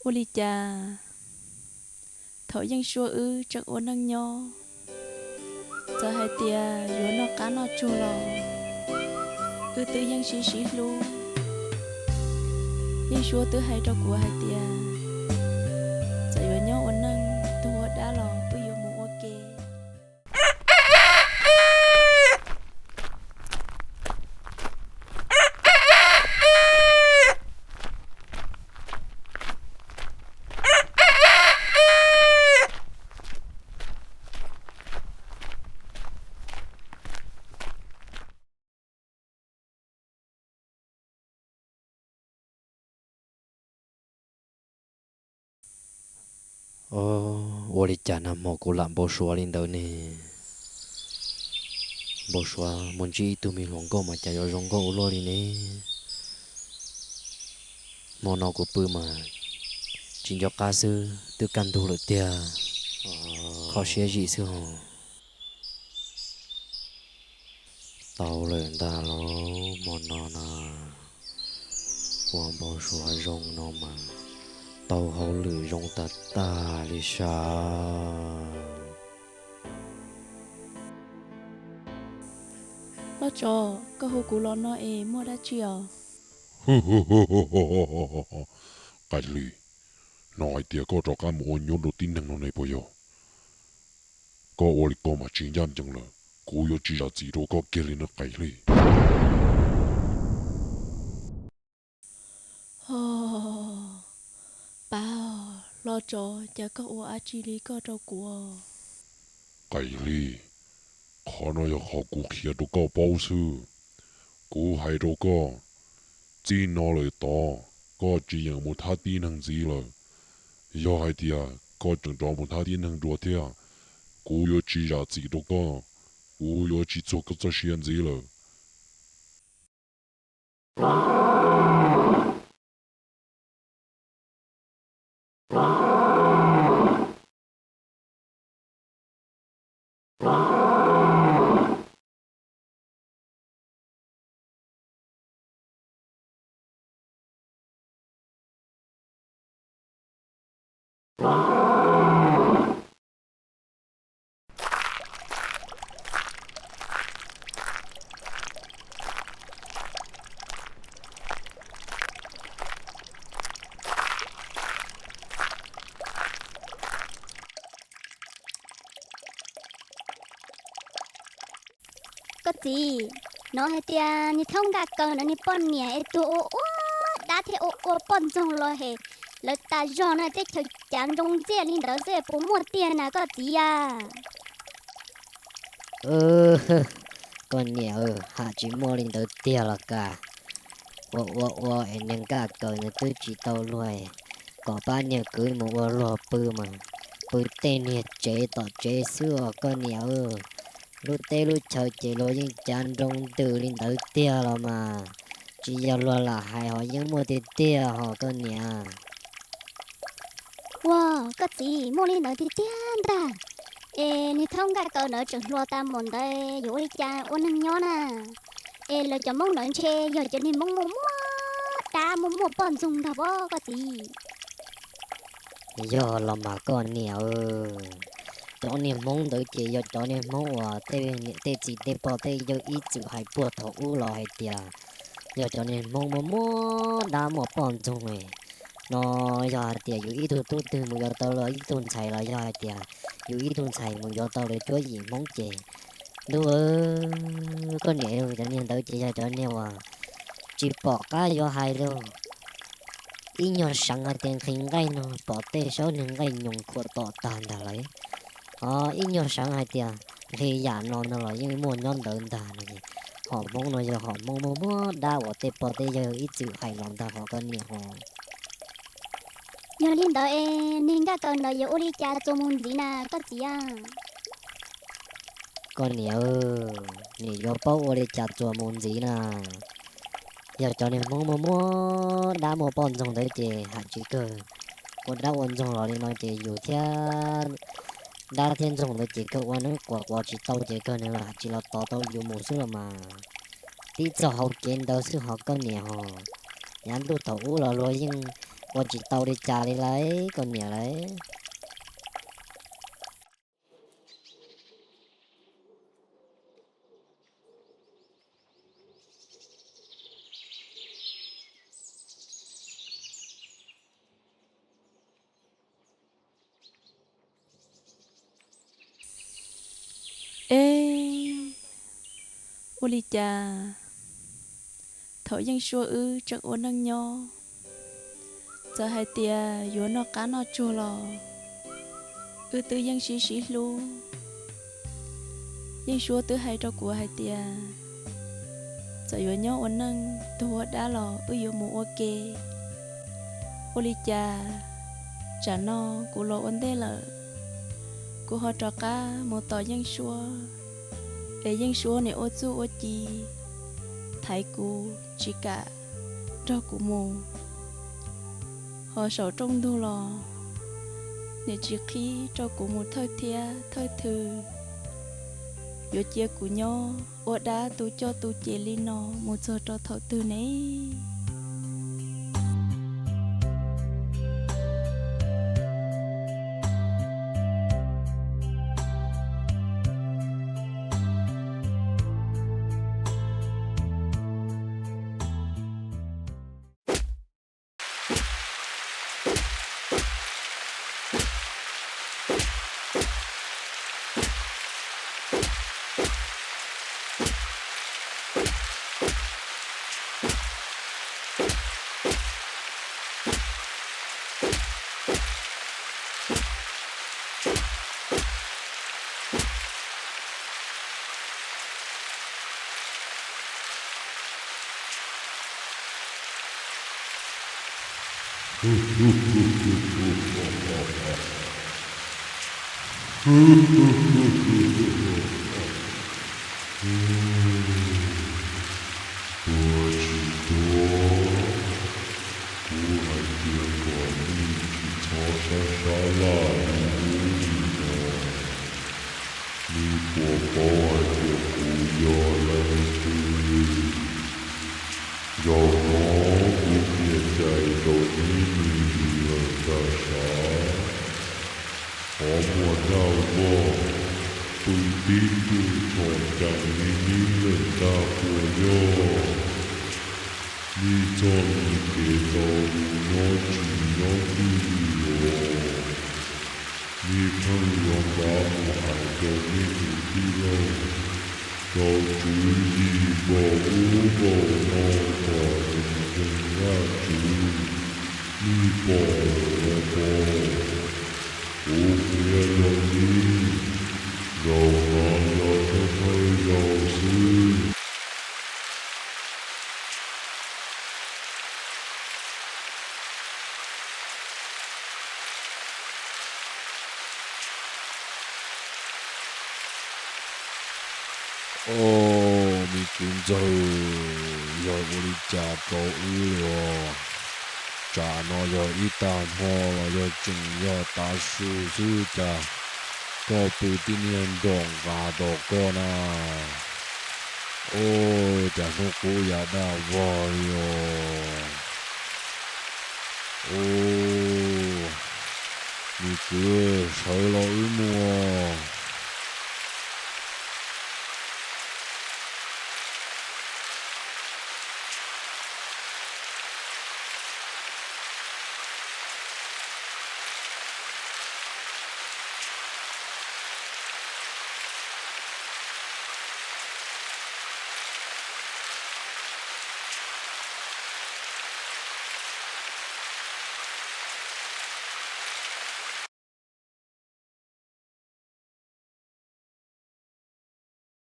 Ua li cas thaum Yeej Suab wb tseem ua neej nyob, txawm hais tias yuav noj qab noj tsuag los wb twb yeej sib sib hlub. Yeej Suab twb hais rau kuv hais tias txawm yuav nyob ua neej tuag ua dab los wb yuav mus ua ke. Ua li cas nag hmo kuv lam npau suav li ntawd ne? Npau suav mus ntsib ib tug me hluas nkauj mas cas yuav zoo nkauj ua luaj li ne? Hmo no kuv pw mas tsis nco qab xwb twb kaj ntug lawm tiag. Kho siab zim xwb hos. Tau lawm ntag lauj, hmo no na, ua npau suav zoo no mas tau hauj lwm zoo tag tag li sav. Loj Tsov, koj hu kuv los no es muaj dab tsi os? Qais Hli, hnov hais tias koj rov qab mus ua nyuab dua tib neeg no ne puas yog? Koj ua li ko mas tsis ncaj ncees lawm, kuv yuav tsis zam txim rau koj kiag li no Qais Hli. Pab, Loj Tsov, cas koj ua dab tsi li koj rau kuv? Qais Hli, qhov no yog qhov kuv qhia rau koj paub xwb. Kuv hais rau koj, txij no lawm tod koj tsis yeem mus thab tib neeg ntxiv lawm. Yog hais tias koj tseem rov mus thab tib neeg dua thiab, kuv yuav tsis zam txim rau koj, kuv yuav tsis txuag koj txoj sia ntxiv lawm. Koj txiv, hnov hais tias niag Thoob Nkaj Kaws ntawd niag poj niam es tuag ua ua dab thiab ua ua poj ntxoog los hem lawv tas zog na, teb chaws cav nroo ntxiaj li ntawd xwb puas muaj tiag na koj txiv a? Koj niam, ham tsis muaj li ntawd tiag los kas. Ua ua ua es niag Nkaj Kaws nws twb tsis tau luag, kom pab niag kwv mus ua luag pw mas pw tej niag tsev tom tsev xwb os koj niam. Lub teb lub chaw ces luag yeej cav nroo ntws li ntawd tiag los mas, tsis yog luag lam hais ho yeej muaj tiag tiag hos koj niam. Ua, koj txiv, muaj li ntawd tiag tiag ntag. Es niag Thoob Nkaj Kaws ntawd tseem hluas tas mus ntawd yuav ua li cas ua neeg nyob na? Es lawv cov Hmoob ntawd ntshe yog cov niag Hmoob muaj muaj dab muaj muaj poj ntxoog ntag pob koj txiv. Yog los mas koj niam, cov niag Hmoob ntawd ces yog cov niag Hmoob uas tej niam tej txiv tej pog tej yawg ib txwm hais puag thaum ub los hais tias yog cov niag Hmoob muaj muaj dab muaj poj ntxoog no. Yog hais tias yus ib tug tub twg mus yuav tau lawv ib tug ntxhais los yog hais tias yus ib tug ntxhais mus yuav tau lawv cuab yim Hmoob ces, ntuj, koj niam, cov niag ntawd ces yog cov niag uas tsis pom qab yuav hais li. Ib nyuag seev hais tias nqhis nqaij no pom tej saub niag nqaij nyoos khuam tom tag ntag lawm. Ho ib nyuag seev hais tias nqhis yam no no los yeej muaj nyob ntawd ntag no es, hom Hmoob no yog hom Hmoob muaj muaj dab uas tej pog tej yawg ib txwm hais los ntag hos koj niam hos. Yog li ntawd es niag Nkaj Kaws ntawd yuav ua li cas txuas mus ntxiv na koj txiv a? Koj niam, nim yuav paub ua li cas txuas mus ntxiv na. Yog cov niag Hmoob muaj muaj dab muaj poj ntxoog ntawd ces ham tsis kawg ua dab ua ntxoog los li no ces yus thiab dab thiab ntxoog ntawd ces kawg ua neeb quas quas tsis tau ces kawg nws ham tsis los tos tau yus mus xwb los mas. Tib txog hauv kev ntawd xwb hos koj niam hos. Yav ntuj thaum ub los luag yeej ua tsis tau li cas li lauj koj niam lauj. Eb, ua li cas thaum Yeej Suab wb tseem ua neej nyob, txawm hais tias yuav noj qab noj tsuag los wb twb yeej sib sib hlub. Yeej Suab twb hais rau kuv hais tias txawm yuav nyob ua neej tuag ua dab los wb yuav mus ua ke. Ua li cas tsam no kuv los ua ntej lawm, kuv ho rov qab mus tos Yeej Suab, es Yeej Suab nim ua txuj ua ci thaiv kuv tsis kam nrog kuv mus, ho saum rooj ntug los nim tsis qhib rau kuv mus thawj thiab thawj thw, yuav cia kuv nyob ua dab tu coj tu ces li no mus txog rau thaum twg ne? Puas tsis tuag? Kuv hais tias kom nej tsis txhob sab sab laj li ub li no. Nej puas paub hais tias kuv yog leej twg? Zaum no kuv qhia cai rau nej me ntsis lawm ntag sav. Qhov muag daj vog pw tib tug txhom cees li neb lawm ntag puas yog? Nej txoj me kev tau mus nyob tsis nyob twj ywm os. Nej pheej yuav npaj mus hais rau nej tus tij laug, rau tswv yim npaum ub npaum no kom mus ntseeg Vajtswv. Nej pom lawm los pom? Kuv qhia rau nej, zaum no yog thawj thawj zaug xwb. Au, me kwv ntxawg, yog ua li cas rau wb li os? Tsam no yog ib tag hmo los yog tseem yog tav su xwb cas koj pw tib niag nrom nqas tos koj na? Au, cas hnub qub ya daj vog li os? Au, me kwv, sawv los wb mus.